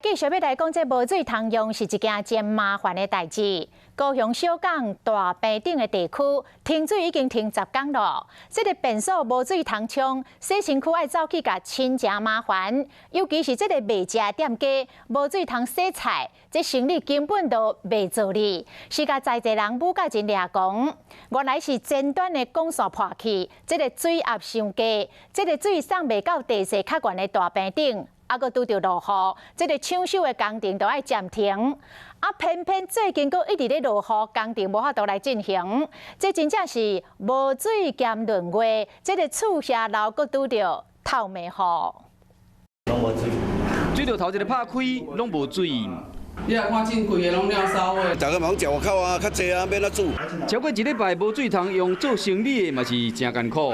繼續欲來講，這無水通用是一件真麻煩的代誌。高雄小港大坪頂的地區停水已經停10工囉。這个便所無水通沖，洗身軀愛走去共清誠麻煩。尤其是這个賣食的店家無水通洗菜，這生理根本就袂做哩，是共在地人舞甲真掠狂。原來是前端的管線破去，這个水壓傷低，這个水送袂到地勢較懸的大坪頂。啊，閣拄著落雨，這个搶修的工程都愛暫停。啊，偏偏最近閣一直咧落雨，工程無法度來進行。這真正是無水兼閏月，這个厝下樓閣拄著透暝雨。攏無水，水龍頭一个拍開，攏無水。你若看進規个攏尿騷的。逐家嘛攏食外口啊，較濟啊，欲按怎煮？超過一禮拜無水通用，做生理的嘛是誠艱苦。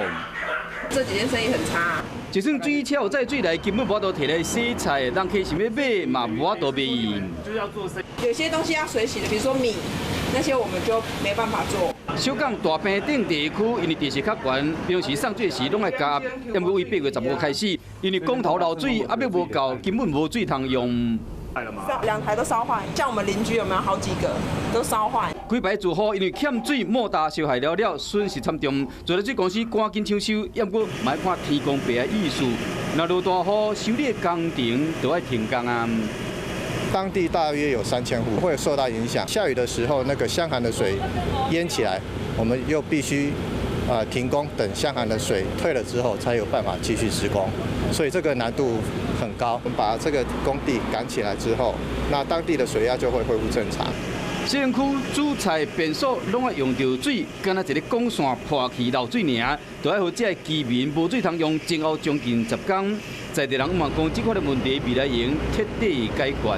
這幾天生意很差。就算水車有載水來，根本無法度提來洗菜，人客想欲買嘛無法度賣。有些東西要水洗的，比如說米，那些我們就沒辦法做。小港大坪頂地區，因為地勢較懸，平時送水時攏愛加壓。毋過為8月15開始，因為管頭漏水，壓欲無夠，根本無水通用。兩台都燒壞，像我們鄰居有沒有好幾個都燒壞？幾擺住戶因為欠水莫大燒害了了，損失慘重。自來水公司趕緊搶修，毋過嘛愛看天公伯的意思。若落大雨，修理工程都愛停工啊。當地大約有3000戶會受到影響。下雨的時候，那個箱涵的水淹起來，我們又必須停工，等箱涵的水退了之後，才有辦法繼續施工。所以這個難度很高。我們把這個工地趕起來之後，那當地的水壓就會恢復正常。西園區煮菜便所攏愛用著水，敢若一个管線破去漏水爾，就愛予這个居民無水通用，前後將近10工。在地人嘛講，這款的問題未來會用徹底解決。